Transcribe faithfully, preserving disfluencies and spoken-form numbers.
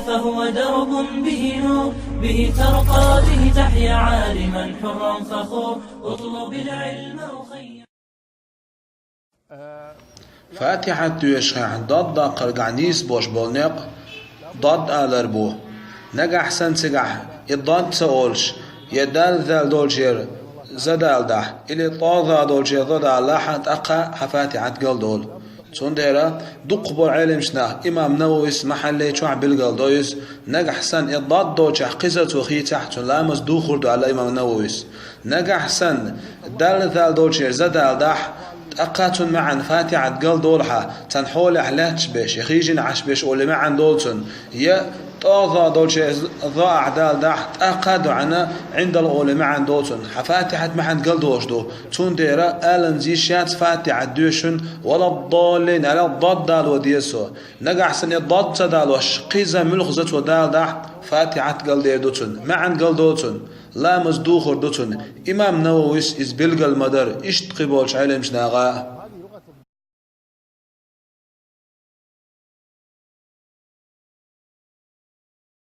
فهو درب به نور، به ترقى، به تحيا عالما حرا فخور. اطلب العلم أخي. Фатихьат доьшуш хенахь дод даккхаргахь нийса болуш болу некъ дод алар бу. Нагахь санна цигахь и дод ца олуш, я дал-зал долчеран за далдахь, или тӀо-за долчеран зо далахь, тӀаккха хьан Фатихьат галдолу. Цундела дукхахболу Ӏеламчу наха, имам Нававис Махьаллий чохь билгал до иза, нагахь санна и дод долчохь кхин за цо хийцахь, цуьнан ламаз духур ду аьлла имам Нававис. Нагахь санна дал-зал долчеран за далдахь, тӀаккха цуьнан маьӀна Фатихьат галдолу хьан, цхьана хьолехь лаьтташ беш, я хийжина Ӏаш беш олу маьӀна долу цуьнан, я тӀо-за долчеран зо ахь далдахь, тӀаккха а ду хьан, Ӏиндал олу маьӀна долу цуьнан. Хьан Фатихьат маьӀна галдолуш ду. Цундела аланза йиш яц Фатихьат доьшуш, вала доллин аьлла дод дало деза со. Нагахь санна и дод ца далош, кхин за муьлхха за цо далдахь, Фатихьат галдер ду цуьнан, маьӀна галдолу цуьнан, ламаз духур ду цуьнан. Имам Нававис иза билгал ма дара, иштта кхин болчу Ӏеламчу наха.